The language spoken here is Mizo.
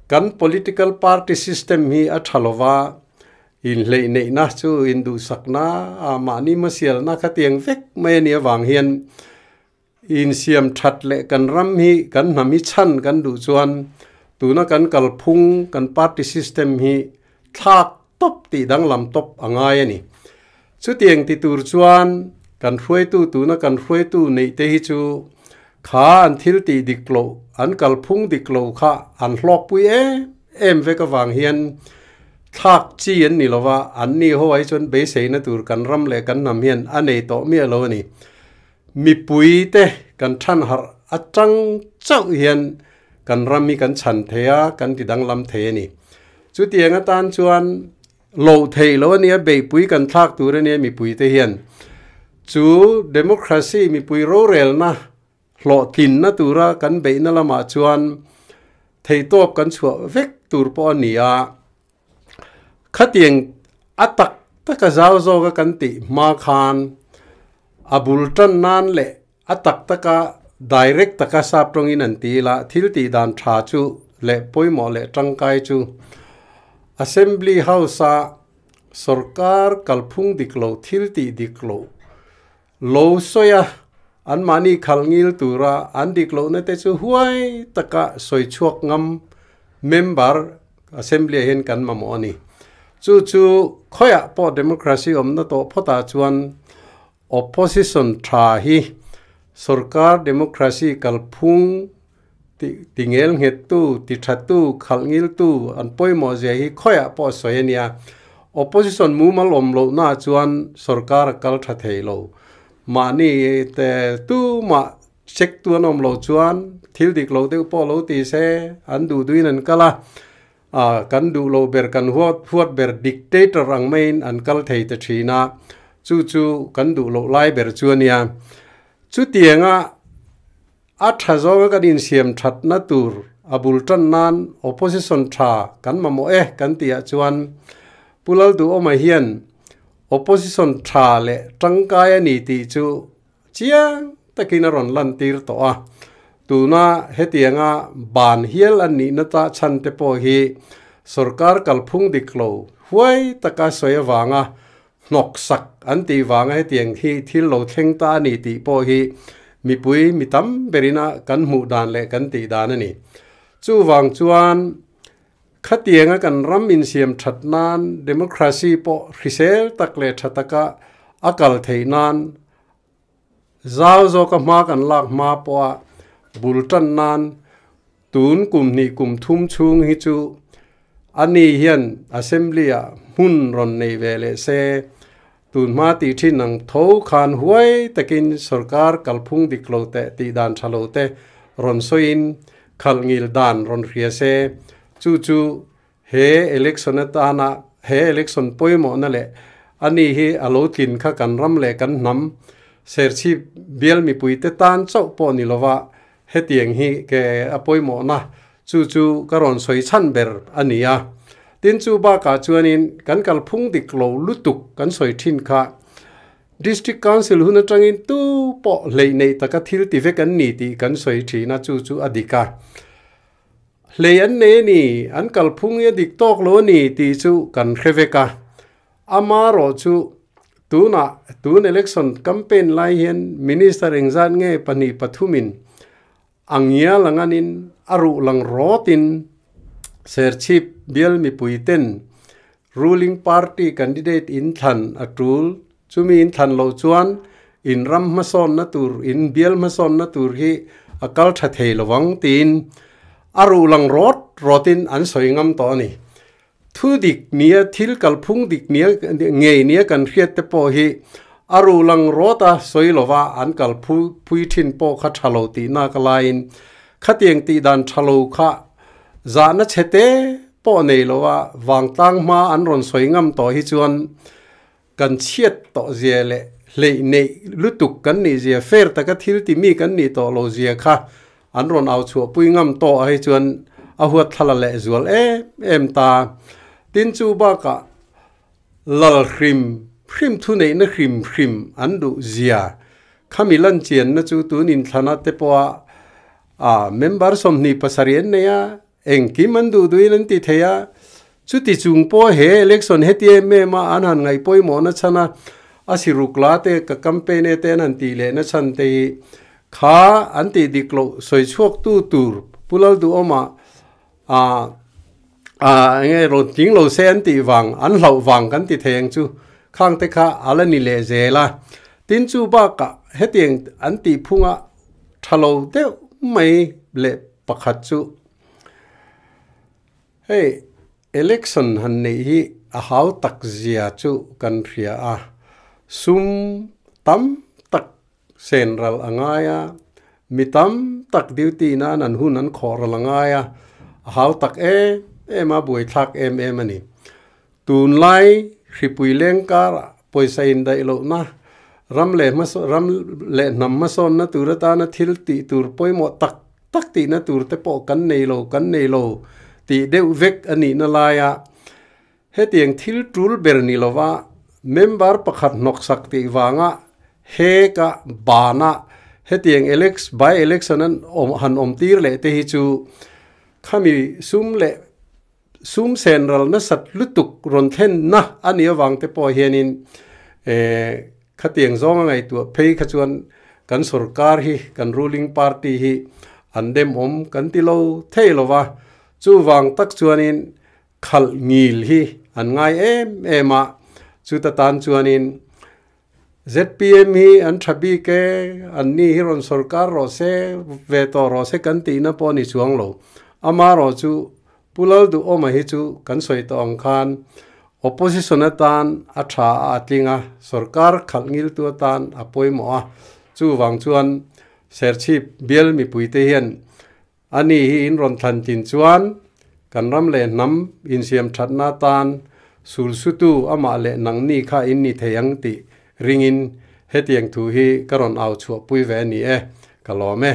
Kan political party system hi a tha lova, inhleih neihna chu induhsakna, mahni hmasialna khatiang vek mai a nih avang hian insiam that leh kan ram hi kan hnam hi chhan kan duh chuan tuna kan kalphung kan party system hi thlak tawp tih danglam tawp a ngai a ni. Chutiang ti tur chuan kan hruaitu tuna kan hruaitu neih te hi chu kha an thil tih dik loh, an kalphung dik lo kha an hlawkpui em em vek avang hian thlak chi an ni lo va, an ni ho ai chuan beiseina tur kan ram leh kan hnam hian a nei tawh miah lo a ni. Mipui te kan than harh atang chauh hian kan ram hi kan chhan thei a, kan ti danglam thei a ni. Chutiang atan chuan Loh theih lo a nia, beihpui kan thlak tur a nia mipuite hian. Chu democracy mipui rorelna hlawhtlinna tura kan beihna lamah chuan theihtawp kan chhuah vek tur pawh a ni a. Khatiang a tak taka zau zawka kan tih hma khan a bul tan nan leh a tak taka direct taka sap tawngin an ti ila thil tih dan tha chu leh pawimawh leh tangkai chu Assembly House-a sorkar kalphung dik lo thil tih dik loh lo sawi a, anmahni khalh ngil tura an dik lohna te chu huai taka sawi chhuak ngam member Assembly-ah hian kan mamawh a ni. Chu chu khawiah pawh democracy awmna tawh phawtah chuan Opposition tha hi sorkar democracy kalphung ti tingel nghettu, ti thatu, khalh ngiltu an pawimawh zia hi khawiah pawh a sawi a nia. Opposition mumal awm lohnaah chuan sorkar a kal tha thei lo. Mahni te tumah check tu an awm loh chuan thil dik lo deuh pawh lo ti se an duh duhin an kal a. A, kan duh loh ber, kan huat huat ber dictator ang maiin an kal thei ta thin a, chu chu kan duh loh lai ber chu a nia. Chutianga a tha zawnga kan insiam thatna tur a bul tan nan opposition tha kan mamawh e kan tihah chuan Pu Lalduhawma hian opposition tha leh tangkai a ni tih chu Chiang takin a rawn lantir tawh a, tuna hetianga ban hial an nihna ta chhan te pawh hi sorkar kalphung dik lo huai taka sawi avanga hnawksak an tih vanga hetiang hi thil lo thleng ta a ni tih pawh hi mipui mi tam berina kan hmuh dan leh kan tih dan a ni. Chuvang chuan khatianga kan ram insiam that nan democracy pawh hrisel tak leh tha taka a kal theih nan Zau zawka hma kan lak hma pawha bul tan nan tun kum hnih kum thum chhung hi chu ani hian Assembly-ah hmun rawn nei ve leh se, tun hma tih thin ang tho khan huai takin sorkar kalphung dik lo teh tih dan tha lo te rawn sawiin khalh ngil dan rawn hria se, chu chu He election atana he election pawimawhna leh a ni hi a lo tlin kha kan ram leh kan hnam Serchhip bial mipuite tan chauh pawh ni lova hetiang hi ke a pawimawhna chu chu ka rawn sawi chhan ber a ni a. Tin chu bakah chuanin kan kalphung dik lo lutuk kan sawi thin kha District Council hun atangin tu pawh hleih neih taka thil ti vek an ni tih kan sawi thin a chu chu a dik a. Hlei an nei a ni, an kalphung hi a dik tawk lo a ni tih chu kan hre vek a. Amarawh chu tunah tun election campaign lai hian Minister engzat nge pahnih pathumin a ngial ang anin a ruh lang rawtin Serchhip bial mipuiten ruling party candidate in thlan a tul, chumi in thlan loh chuan in ram hmasawnna tur, in bial hmasawnna tur hi a kal tha thei lo ang tiin a ruh lang rawt rawtin an sawi ngam tawh a ni. Thu dik nia thil kalphung dik nia ngei nia kan hriat te pawh hi a ruh lang rawt a sawi lova an kal phui thin pawh kha tha lo tihna ka laiin khatiang tih dan tha lo kha zahna chhe te pawh nei lo a, vangtlang hma an rawn sawi ngam tawh hi chuan kan chhiat tawh zia leh hleih neih lutuk kan nih zia, fair taka thil ti mi kan nih tawh lo zia kha an rawn au chhuahpui ngam tawh ah hi chuan a huat thla la leh zual em em ta. Tin chu bakah lal hrim hrim thuneihna hrim hrim an duh zia khami lan chianna chu tun inthlana te pawha a member 27 an nei a, Engkim an duh duhin an ti thei a, chuti chung pawh he election heti em em a an han ngaih pawimawhna chhan a, a siruk la te ka campaign e te an han tih lehna chhan te hi kha an tih dik loh sawi chhuak tu tur Pu Lalduhawma a a enge rawn tling lo se an tih vang an hlauh vang kan ti thei ang chu khang te kha a la ni leh zel a. Tin chu bakah hetiang an tih phunga tha lo deuh mai leh pakhat chu hei election han neih hi a hau tak zia chu kan hria a, sum tam tak sen ral a ngai a, mi tam tak duty nan an hun an khawh ral a ngai a, a hau tak em em a, buaithlak em em a ni. Tunlai hripui leng karah pawisa indaih lohna, ram leh ram leh hnam hmasawnna tur atana thil tih tur pawimawh tak tak tihna tur te pawh kan nei lo, kan nei lo tih deuh vek a nihna laia hetiang thil tul ber ni lova member pakhat hnawksak tih vanga heka bana hetiang elex by election an han awm tir leh te hi chu khami sum leh Sum sen ral nasat lutuk rawn thlenna a nih avang te pawh hianin khatiang zawnga ngaihtuah phei kha chuan kan sorkar hi, kan ruling party hi an demawm kan ti lo thei lo va. Chuvang tak chuanin khalh ngil hi an ngai em em a, chuta tan chuanin zpm hi an tha bik e, anni hi rawn sorkar rawh se, ve tawh rawh se kan tihna pawh a ni chuang lo. Amarawh chu Pu Lalduhawma hi chu kan sawi tawh ang khan opposition atan a tha a a tling a, sorkar khalh ngiltu atan a pawimawh a, chuvang chuan Serchhip bial mipuite hian ani hi in rawn thlan tlin chuan kan ram leh hnam insiam thatna atan sulsutu amah leh nangni kha in ni thei ang tih ringin hetiang thu hi ka rawn au chhuahpui ve a ni e, ka lawm e.